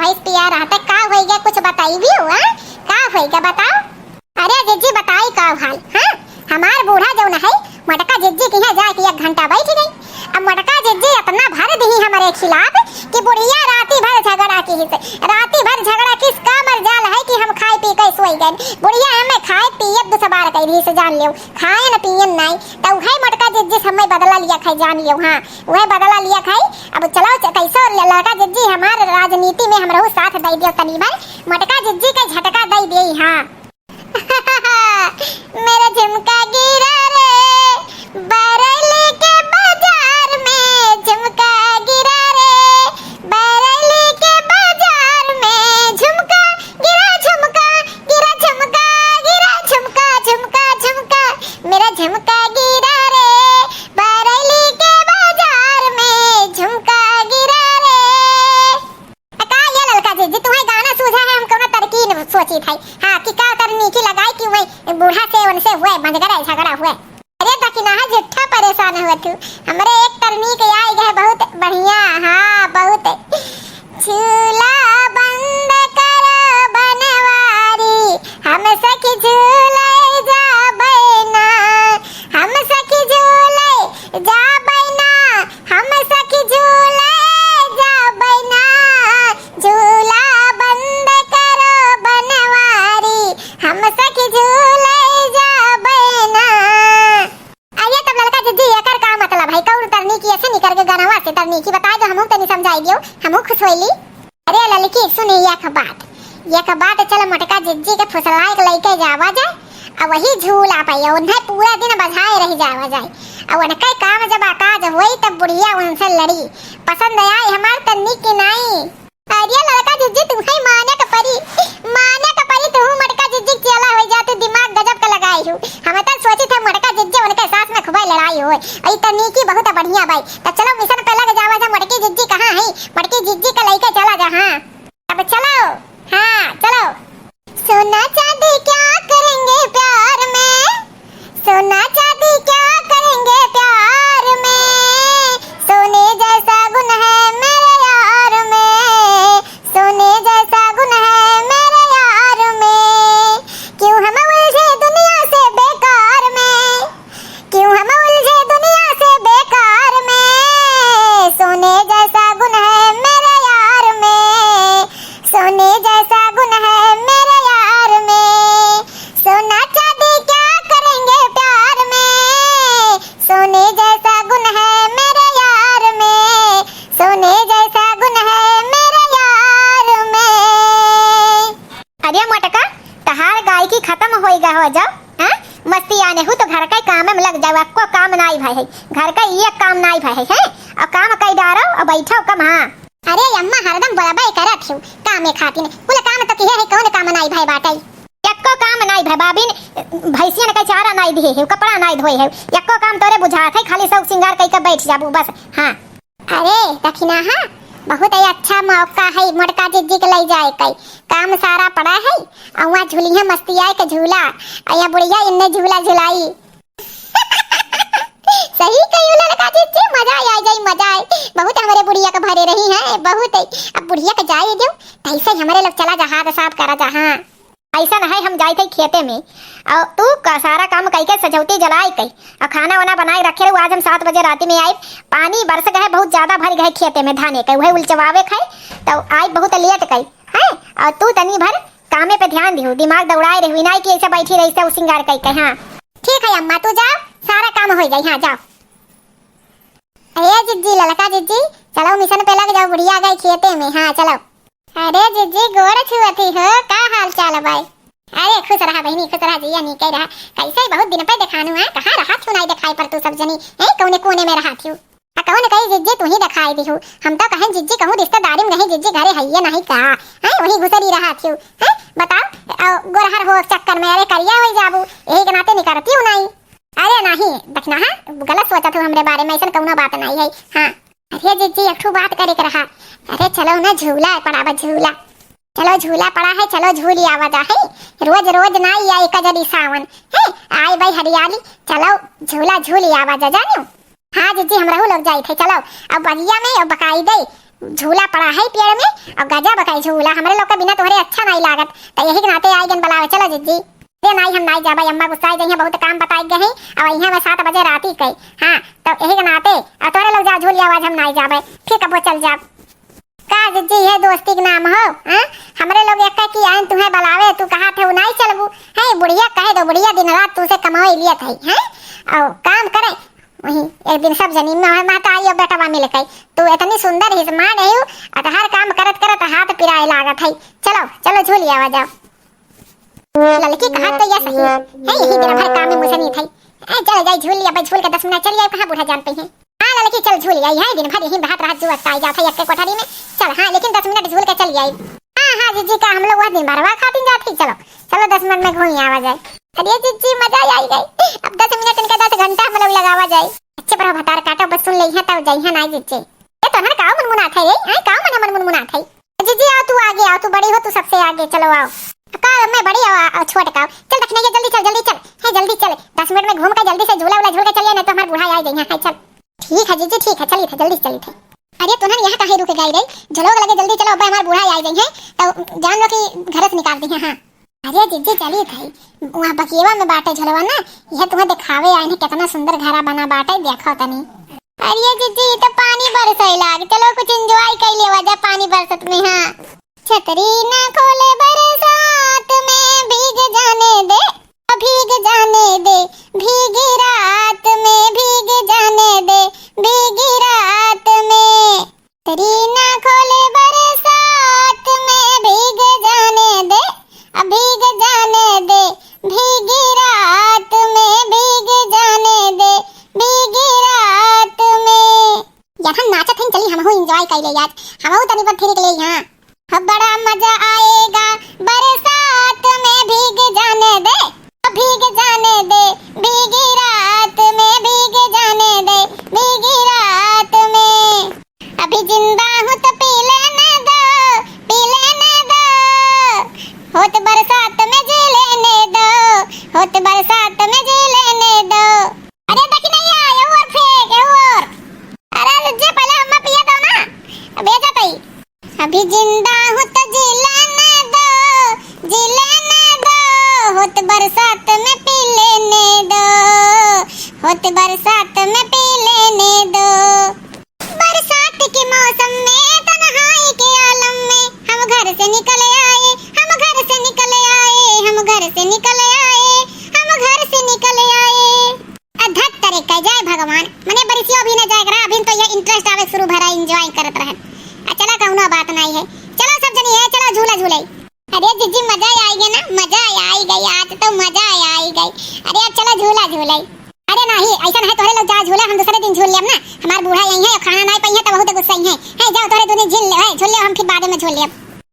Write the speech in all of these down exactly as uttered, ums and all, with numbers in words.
भैंस पिया रहते का होइगा, कुछ बताइबी हो, हाँ? का होइगा बताओ? अरे जिज्जी बताई का हाल, हाँ? हमार बूढ़ा जौन है, मोटका जिज्जी के यहाँ जाके एक घंटा बैठ गई। अब मोटका जिज्जी इतना भर दिही हमरे खिलाफ कि बुढ़िया राती भर झगड़ा किहिस, राती भर झगड़ा किहिस, का मजाल है कि हम खाए पी के सोई गए। बुढ़िया हमें खाए पिए दुसबार कइ दिहिस, जान लेव, खाएन पिएन नाई। त उहै मोटका जिज्जी से हमें बदला लिया खाए, जान लेव, हाँ, उहै बदला लिया खाए। अब चलो च-, कैसो ल-, लड़का जिज्जी हमार राजनीति में हमरहू साथ दइ दियो तनी भर, मोटका जिज्जी के झटका दइ दिए, हाँ। मेरा झुमका गिरा रे बरैली के बाजार में, झुमका गिरा रे बरैली के बाजार में, झुमका गिरा, झुमका गिरा, झुमका गिरा, झुमका, झुमका, झुमका, मेरा झुमका गिरा रे बरैली के बाजार में, झुमका गिरा रे। आ का ये ललका जिज्जी, तुम्हें गाना सूझा है, हम कौनो तरकीन सोचित है। हाँ, कि का तरनीकी लगाई कि वही बूढ़ा से उनसे हुए, मजगरा झगड़ा हुए। अरे दखिनहा झूठा परेशान हुआ तू, हमरे एक तरनीक आई गए बहुत बढ़िया, हाँ, बहुत। झूला बंद करो बनवारी, हम सखी झूले जाबै ना, हम सखी झूले जाबै ना, हम सखी झूले जाबै ना, झूला बंद करो बनवारी, हम सखी झूले जाबै ना। आइए तब ललका जिज्जी, एकर का मतलब है? कौन तरनीकी ऐसे निकर के गनवा से तरनीकी बताए दो, हमहू तनी समझाई दियो, हमहू खुश होइली। अरे ललकी सुनी एक बात, एक बात, चल मोटका जिज्जी के फुसलाए के लइके जावा जाए, आ वही झूला पाइए, उन्हें पूरा दिन बझाए रह जावा जाए, आ उनके काम जब आकाज होई तब बुढ़िया उनसे लड़ी, पसंद आए हमार तरनीकी नाई। अरे ललका जिज्जी, तुम्हें माने के परी, माने के परी, तू मोटका जिज्जी के चेला हो जा, तू दिमाग गजब के लगाई हो। हम तो सोची थे मोटका जिज्जी उनके सास में खूबे लड़ाई होए, ई तरनीकी बहुत बढ़िया बाई। तब चलो मिशन पे लग जावा जा, मोटकी जिज्जी कहाँ है, मोटकी जिज्जी के लइके चला जा। हाँ, अब चलो, हाँ चलो। सोना चांदी क्या करेंगे प्यार में, सोना चांदी क्या करेंगे प्यार में, सोने जैसा गुण है मेरे यार में, सोने जैसा गुण है मेरे यार में। क्यों हम उलझे दुनिया से बेकार में, क्यों हम उलझे दुनिया से बेकार में, सोने जैसा गुण है मेरे यार में, सोने जैसा गुण है मेरे यार में, सोना चांदी क्या करेंगे प्यार में, सोने जैसा गुण है मेरे यार में, सोने जैसा गुण है मेरे यार में। अरे मोटका, तहार गायकी खतम होई गा हो जाओ, हाँ? मस्ती आने हूँ तो घर के काम में लग जाओ, अक्को काम नाई भय है, घर का ये काम नाई भय है, हैं? और काम कई डारो और बैठो कम, हाँ। अरे अम्मा, हरदम बोलबे करत हो कामे खातिन। कुल काम तो किहे है, कौन काम नाई भय बाटै? यक्को काम नाई भय बाबिन, भैंसियन के चारा नाई दिहे है, कपड़ा नाई धोए है, यक्को काम तोरे बुझात है, खाली शौक सिंगार कई के बैठ जाबू बस। हाँ। अरे दखिनहा, बहुत ही अच्छा मौका है मोटका जिज्जी के लई जाए के। काम सारा पड़ा है, अउआ झुलिहा मस्तियाए के झूला, अउआ बुढ़िया इन्ने झूला झुलाई। सही कहियो ललका जिज्जी, मजा आ जाई, मजा आई। बहुत हमरे बुढ़िया के भरे रही है, बहुत। अब बुढ़िया के जाए दो, तैसे हमरे लोग चला जा, हाथ साफ करा जा। हाँ, ऐसा न है, हम जाइत है खेते में, और तू का सारा काम कई के सजौती जलाए के, और खाना वाना बनाए रखे रहू। आज हम सात बजे राती में आए, पानी बरस गए, बहुत ज्यादा भर गए खेते में धाने के, वही उलचवावे खाए, तो आए बहुत लेट के, हैं? और तू तनी भर कामे पे ध्यान दिहू, दिमाग दौड़ाए रहू, इनाई कि ऐसे बैठी रही से सिंगार कई के। हाँ, ठीक है अम्मा, तू जाओ, सारा काम हो जाई। हाँ, जाओ। अरे जिज्जी, ललका जिज्जी, चलो मिशन पे लग जाओ, बुढ़िया गई खेते में। हाँ, चलो। अरे जिज्जी, गोड़ छुअती हो, का हाल चाल बाई? अरे खुश रहा बहिनी, खुश रहा, जिया नीके रहा। कैसे बहुत दिन पे देखानू है, कहाँ रहा थू नाई देखाई पर तू सब जनी, हैं, कौने कोने में रहा थू? आ कौन कही जिज्जी तू ही देखाई दिहू? हम तो कहें जिज्जी कहूँ रिश्तेदारी में नहीं, जिज्जी घरे है ये नहीं कहा, हैं, वही घुसरी रहा थू, हैं, बताओ, औ गोरहर हो चक्कर में, अरे करिया हो जाबू, यही के नाते निकरती हूँ नहीं। अरे नहीं, देखना है, गलत सोचत हो हमरे बारे में, ऐसन कौनो बात नहीं है। हाँ। अरे जिज्जी, एक ठो बात करे के रहा। अरे चलो ना, झूला पड़ा बा, झूला। चलो, झूला पड़ा है, चलो झूली आवा जा है। रोज रोज ना या एक जरी सावन है, आए भाई हरियाली, चलो झूला झूली आवा जा, जानियो। हाँ जिज्जी, हमरहू लोग जाई थे, चलो। अब बगिया में, अब बकाई दे, झूला पड़ा है पेड़ में, और गजब का झूला, हमरे लोग के बिना तोहरे अच्छा नाहीं लागत, तो यही के नाते आई गन बुलावे। चलो जिज्जी। अरे नाहीं, हम नाहीं जाबे, अम्मा गुस्साए जइहें, बहुत काम बताए गए हैं, अब यहाँ में सात बजे राती के। हाँ, तो यही के नाते, और तोहरे लोग जाओ झूल जाओ, आज हम नाहीं जाबे, फिर कबो चल जाब। का जिज्जी, ये दोस्ती के नाम हो, हाँ? हमरे लोग एक की आइन तुहें बुलावे, तू कहा थे उ नाहीं चलबू, हैं? बुढ़िया कहे दो, बुढ़िया दिन रात तू से कमावे लिए थे, हैं? और काम करे, वही एक दिन सब जनी में महतारी और बेटवा मिल के, तू इतनी सुंदर ही smart है, और हर काम करत करत हाथ पिराए लागत है। चलो, चलो झूल आवा जाओ। ललकी कहत तो यह सही है, यही दिन भर काम में मुसनी थई। ए, चल जाई झूल लिया, भाई झूल के दस मिनट चल जाई, कहाँ बूढ़ा जान पे हैं। हाँ ललकी चल झूल आई है, दिन भर यही बहत रहत जुअत आई जात है एक कोठरी में। चल हाँ, लेकिन दस मिनट झूल के चल आई। हाँ हाँ जिज्जी, का हम लोग वह दिन भरवा खातिर जात है, चलो चलो दस मिनट में घूम आवा जाए। अरे जिज्जी मजा आई गई, अब दस मिनट इनका दस घंटा हम लोग लगावा जाए। अच्छे पर भतार काटो बस सुन ले है तब जाई है ना जिज्जी। ये तो हर का मुनमुनात है, ये आई का मन मन मुनमुनात है। जिज्जी आओ, तू आगे आओ, तू बड़ी हो, तू सबसे आगे, चलो आओ। का मैं बड़ी आओ, आओ, छोट का आओ। चल दखिनैया, जल्दी चल, जल्दी चल, है जल्दी चल, दस मिनट में घूम के जल्दी से झूला उला झूल के चलिए, नहीं तो हमार बूढ़ा आई जाइए। हाँ चल। ठीक है जिज्जी, ठीक है, चली थे, जल्दी से चली थे। अरे तोहन यहाँ काहे रुक गई रे, झूलो लगे, जल्दी चलो, अब हमार बूढ़ा आई जाइए तो जान लो कि घर से निकाल दी है। हाँ। अरे जिज्जी चली थे, वहाँ बकियवा में बाटे झुलवा ना, यह तुम्हें दिखावे आए हैं, कितना सुंदर घरा बना बाटे, देखो तनी। अरे जिज्जी, ई तो पानी बरसै लाग, चलो कुछ enjoy कर लेवा जा पानी बरसत में। हाँ। छतरी ना खोले बरसात में, भीग जाने दे, भीग जाने दे, भीगी रात में, भीग जाने दे, भीगी रात में। छतरी ना खोले बरसात में, भीग जाने दे, अब भीग जाने दे, भीगी रात में, भीग जाने दे, भीगी रात में। यार हम नाचत हन, चली हमहू enjoy कर ले आज, हमहू तनी पर थिरक ले यहाँ। अब बड़ा मजा आएगा बरसात में, भीग जाने दे, भीग जाने दे, भीगी रात में, भीग जाने दे, भीगी रात में। अभी जिंदा हूँ तो पी लेने दो, पी लेने दो। होत बरसात में जी लेने दो, होत बरसात में जी लेने दो। अरे देखी नहीं है, ये और फेंक, ये और। अरे रुक जा, पहले हम्मा पिए दो ना, अब ये जाते ही। अभी जिंदा हूँ तो जी लेने दो, जी लेने दो। होत बरसात में पी लेने दो, होत बरसात में पी लेने दो। बरसात के मौसम में तन्हाई के आलम में हम घर से निकल आए, हम घर से निकल आए, हम घर से निकल आए, हम घर से निकल आए। अधत तरे कह जाए भगवान, मने बरिसियो भी न जाए करा, अभी तो ये interest आवे शुरू भरा, enjoy करत रहन। आ चला कौनो बात नहीं है, चलो सब जनी है, चलो झूला झूले। अरे जिज्जी मजा आई गई ना, मजा आई गई, आज तो मजा आई गई। अरे अब चलो झूला झूले। अरे नहीं, ऐसा नहीं, तोहरे लोग जा झूला, हम दूसरे दिन झूल लेब ना। हमार बूढ़ा यही है, खाना नहीं पाई है तो बहुत गुस्सा ही है। है जाओ तोहरे दोनों झूल ले, है, झूल ले, हम फिर बाद में झूल लेब।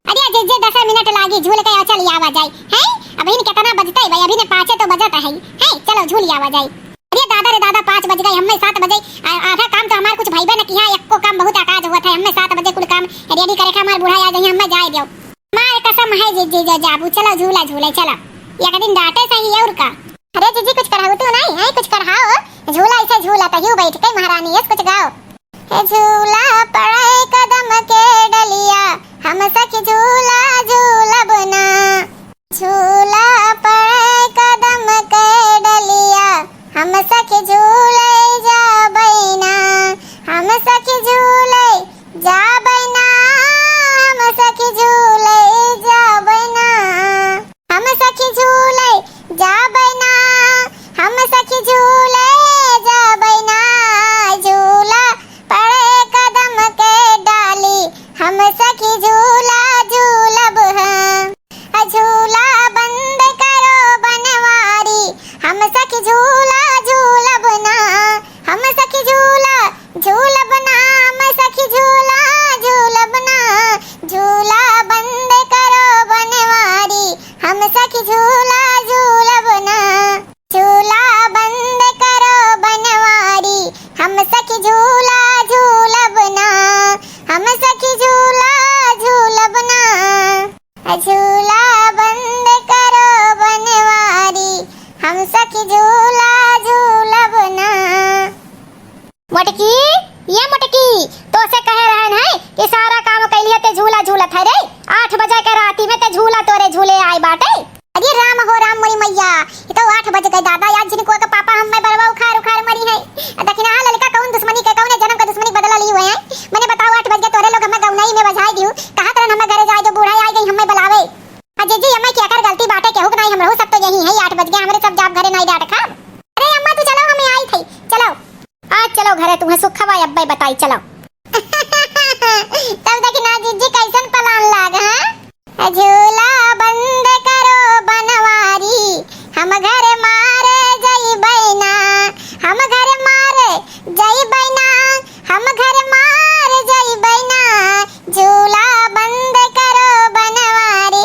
अरे जिज्जी दस मिनट लागी झूल के, चल आवा जाए। है अभी न कितना बजते भाई, अभी ने पाँचे तो बजत है। है चलो झूल आवा जाए। अरे दादा रे दादा, पाँच बज गए, हमें सात बजे आ-, आधा काम तो हमार कुछ भइबे न किहा, एको काम बहुत अकाज हुआ था, हमें सात बजे कुल काम ready करे के हमार बूढ़ा आ जाइए, हमें जाए दो। मार कसम है जिज्जी जो जाबू, चलो झूला झूले चलो, एक दिन डांटे सही और का। अरे जिज्जी कुछ कराओ तो नहीं है, कुछ कराओ, झूला ऐसे झूला तो यूं बैठ के महारानी यस कुछ गाओ। हे झूला पड़े कदम के डलिया, हम सखी झूला झूलब ना। झूला पड़े कदम के डलिया, हम सखी झूले जाबै ना। हम सखी झूले जाबै ना, हम सखी झूले जाबै ना। हम सखी झूले जाबै ना, हम सखी झूले जाबै ना। झूला पड़े कदम के डाली, हम सखी झूला झूलब हाँ। झूला बंद करो बनवारी, हम सखी झूला झूलब ना। हम सखी झूला झूलब ना, हम सखी झूला झूलब ना। झूला बंद करो बनवारी, हम सखी झूला झूलब ना। झूला बंद करो बनवारी, हम सखी झूला झूलब ना। हम सखी झूला झूलब ना। झूला बंद करो बनवारी, हम सखी झूला झूलब ना। मोटकी, ये मोटकी, तो से कहे रहन है कि साँप आठ बजे के राती में ते झूला तोरे झूले आए बाटे। अरे राम हो राम मोरी मैया, ये तो आठ बज गए दादा, आज जिनको के पापा हम मैं बरवा उखाड़ उखाड़ मरी है। आ दखिनहा ललका कौन दुश्मनी के, कौन जन्म का दुश्मनी बदला ली हुए हैं? मने बताओ, आठ बज गए तोरे लोग हमें गौनाई में बजाए दियो, कहा तरन हमें घरे जाए दो, बूढ़ा आई गई हमें बुलावे। आ जीजी अम्मा की अकर गलती बाटे, केहू के नाई, हमरहू सब तो यही है, आठ बज गए, हमरे सब जाब घरे नाई डांट खाब। अरे अम्मा तू चलो, हमें आई थई, चलो। आज चलो घरे, तुम्हें सुखवा अब्बे बताई, चलो। तब दखिनहा जीजी कैसन plan लाग, हाँ? झूला बंद करो बनवारी, हम घर मारे जइबै ना, हम घर मारे जइबै ना, हम घर मारे जइबै ना, झूला बंद करो बनवारी।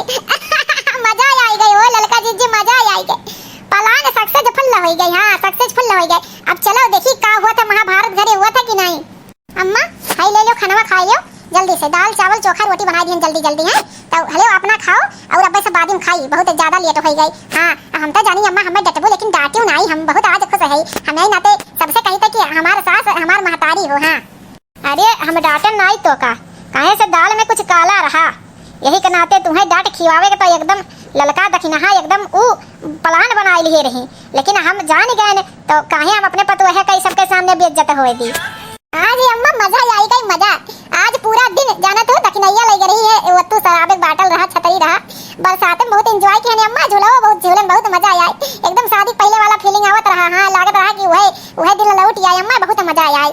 मजा आई गई हो ललका जीजी, मजा आई गई। Plan successful होइ गई, हाँ, successful होइ गई। अब चलो देखी का हुआ था, महाभारत घरे हुआ था कि नहीं। अम्मा, हाई ले लो, खानवा खाई लो जल्दी से, दाल चावल चोखा रोटी बनाई दिहन जल्दी जल्दी, हैं? तो हले अपना खाओ और अब्बे से बाद में खाई, बहुत ज्यादा late होइ गई। हाँ, हम तो जानी अम्मा हमें डटबू, लेकिन डांटियो नाई, हम बहुत आज खुश है। हम यही नाते सबसे कही थे कि हमारे सास हमार महतारी हो। हाँ। अरे हम डांटन नाई तो का, काहे से दाल में कुछ काला रहा, यही के नाते तुम्हें डांट खियावे के तो एकदम ललका दखिनहा एकदम ऊ plan बनाई लिए रही, लेकिन हम जान गए न, तो काहे हम अपने पतोहे का ई सबके सामने बेइज्जत होए दी। आज ये अम्मा मजा आई गई मजा। आज पूरा दिन जानत हो दखिनैया लग रही है, वो तू शराबे बाटल रहा, छतरी रहा, बरसात में बहुत enjoy किहन अम्मा, झूलवा बहुत झूलन, बहुत मजा आए। एकदम शादी पहले वाला feeling आवत रहा, हाँ लागत रहा कि वह वह दिन लौट आए अम्मा, बहुत मजा आए।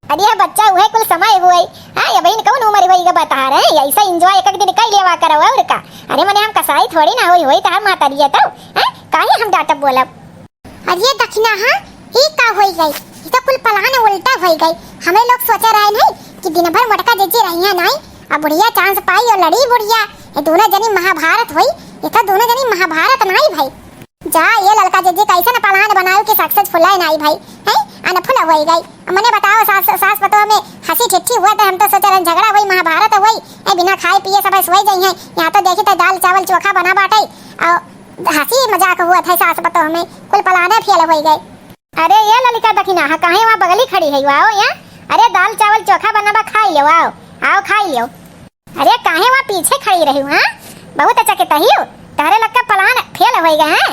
अरे बच्चा वह कुल समय हुए, हाँ ये बहिन कौन उम्र हुई का बता रहे हैं, ऐसा enjoy एक एक दिन कई लेवा करो और का। अरे मने हम कसाई थोड़ी ना हुई, हुई तो हम माता रिया तो, हाँ काहे हम डांटब बोलब। अरे दखिनहा, ई का होई गई? ई तो कुल plan उल्टा होई गई। हमें लोग सोचे रहे नहीं कि दिन भर मोटका जीजी रही है नहीं, अब बुढ़िया chance पाई और लड़ी बुढ़िया। ये दोनों जनी महाभारत होई, ये तो दोनों जनी महाभारत नहीं भाई। जा ये ललका जीजी कैसन plan बनायो कि successful है नहीं भाई, हैं? Unful होई गई। अब मने बताओ सास, सास पतोह में हंसी ठिट्ठी हुआ तो हम तो सोचे रहे झगड़ा होई, महाभारत होई, ए बिना खाए पिए सब सोई जाई हैं। यहाँ तो देखी तो दाल चावल चोखा बना बाटे और हंसी मजाक हुआ था सास पतोह में, कुल plan fail होई गए। अरे ये ललिका दखिनहा, काहे वहाँ बगली खड़ी है, आओ यहाँ। अरे दाल चावल चोखा बना बा, खाई लो, आओ, आओ खाई लो। अरे काहे वहाँ पीछे खड़ी रही, हाँ? बहुत अच्छा के तही हो, तहरे लोग का plan fail होई गए हैं।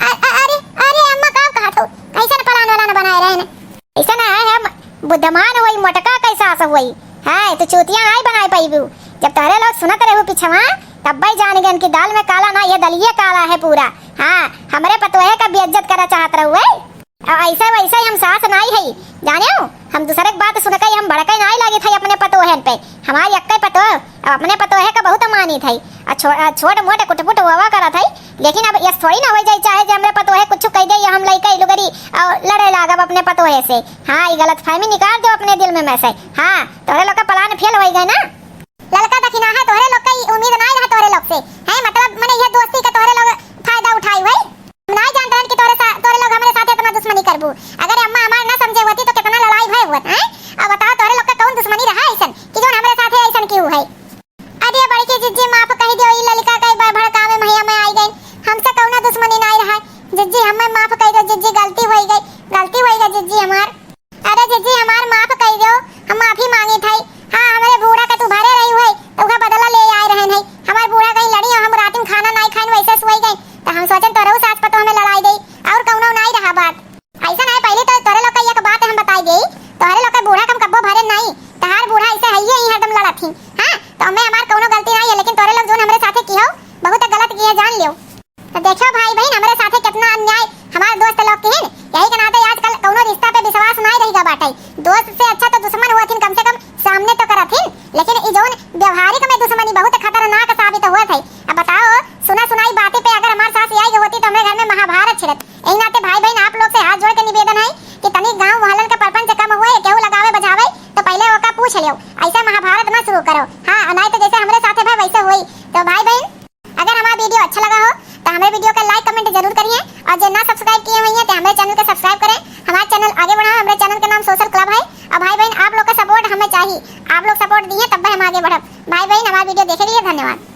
अ-, अ-, अरे, अरे अम्मा का कहा था, कैसन plan वाला न बनाए रहे न? ऐसा ना है, हम बुद्धमान होई, मोटका कैसा सा होई, हाँ तो चूतिया नाई बनाए पाईबू। जब तहरे लोग सुनत रहू पिछवा, तब भाई जान गए कि दाल में काला ना, ये दलिया काला है पूरा। हाँ, हमरे पतोहे का बेइज्जत करा चाहत रहू है। अब ऐसे वैसे हम सास नाई है, जाने हो? हम दूसरे के बात सुन के हम भड़के नाई लागी थे अपने पतोहन पे। हमारी अक्के पतोह, अब अपने पतोहे का बहुत मानी थे। आ छो-, आ छोट मोट कुटपुट होवा करत है, लेकिन अब यस थोड़ी ना हो जाए, चाहे जे हमरे पतोहे कुछ कह दे या हम लइका लुगरी और लड़े लागब अपने पतोहे से। हाँ, ये गलतफहमी निकाल दो अपने दिल में, में से। हाँ, तोहरे लोग का plan fail होई गए ना। ललका दखिनहा, तोहरे लोग का ई उम्मीद नाई रहा तोहरे लोग से। हैं, मतलब, मने ये दोस्ती का तोहरे लोग फायदा उठाई हुई। हम नाई जानत रहन कि तोहरे सा-, तोहरे लोग हमरे साथे इतना दुश्मनी करबू। अगर अम्मा हमार ना समझे होती तो कितना लड़ाई भय हुआ, हैं? अब बताओ, तोहरे लोग का कौन दुश्मनी रहा ऐसन कि जौन हमरे साथे ऐसन क्यों है? अरे बड़की जिज्जी, माफ कह दियो, ई ललिका कई बार भड़कावे महिया में आई गई। हमसे कौनो दुश्मनी नाई रहा। जिज्जी, हमें माफ कह दो जिज्जी, गलती होई गई, गलती होई गई जिज्जी हमार। अरे जिज्जी, हमार माफ कह दो, हम माफी मांगी थई। हाँ, हमरे बूढ़ा के तू भरे रही हुई, तो उहे बदला ले आए रहन है। हमार बूढ़ा कहीं लड़ी, हम रात में खाना नाई खाइन, वैसे सोई गई, तो हम सोचन तोहरे सास पतोह हमें लड़ाई दे, और कौनो नाई रहा बात। ऐसा नहीं, पहले तो तोहरे लोग का एक बात हम बताई देई, तोहरे लोग के बूढ़ा के हम कब्बो भरे नहीं, तहार बूढ़ा ऐसे है ही हरदम लड़त ही। हाँ, तो हमें हमार कौनो गलती नहीं है, लेकिन तोहरे लोग जोन हमरे साथे किहो, बहुत गलत किहे, जान लियो। तो देखो भाई बहन, हमरे साथे कितना अन्याय हमार दोस्त लोग के हैं। यही के नाते आजकल कौनो रिश्ता पे विश्वास नहीं रहिगा बाटे। दोस्त से अच्छा तो दुश्मन हुआ थिन, कम से कम सामने तो करत हिन, लेकिन ई जोन व्यवहारिक में दुश्मनी बहुत खतरनाक साबित हुआ थे। अब बताओ, सुना सुनाई बातें पे अगर हमार सास आई होती तो हमरे घर में महाभारत छिड़त। यही नाते भाई बहन, आप लोग से हाथ जोड़ के निवेदन है कि तनी गांव मोहल्लन के परपंच कम हुए, केहू लगावे बजावे तो पहले ओका पूछ लियो, ऐसा महाभारत मत शुरू करो। हाँ, नहीं तो जैसे हमरे साथे भाई वैसे हुई। तो भाई बहन, अगर हमारा video अच्छा लगा हो तो हमारे video का like comment जरूर करिए, और जो ना subscribe किए हुए हैं तो हमारे channel को subscribe करें। हमारा channel आगे बढ़ाओ। हमारे channel का नाम Social Club है। और भाई बहन, आप लोग का support हमें चाहिए, आप लोग support दिए तब हम आगे बढ़ब। भाई बहन, हमारा video देखे के लिए धन्यवाद।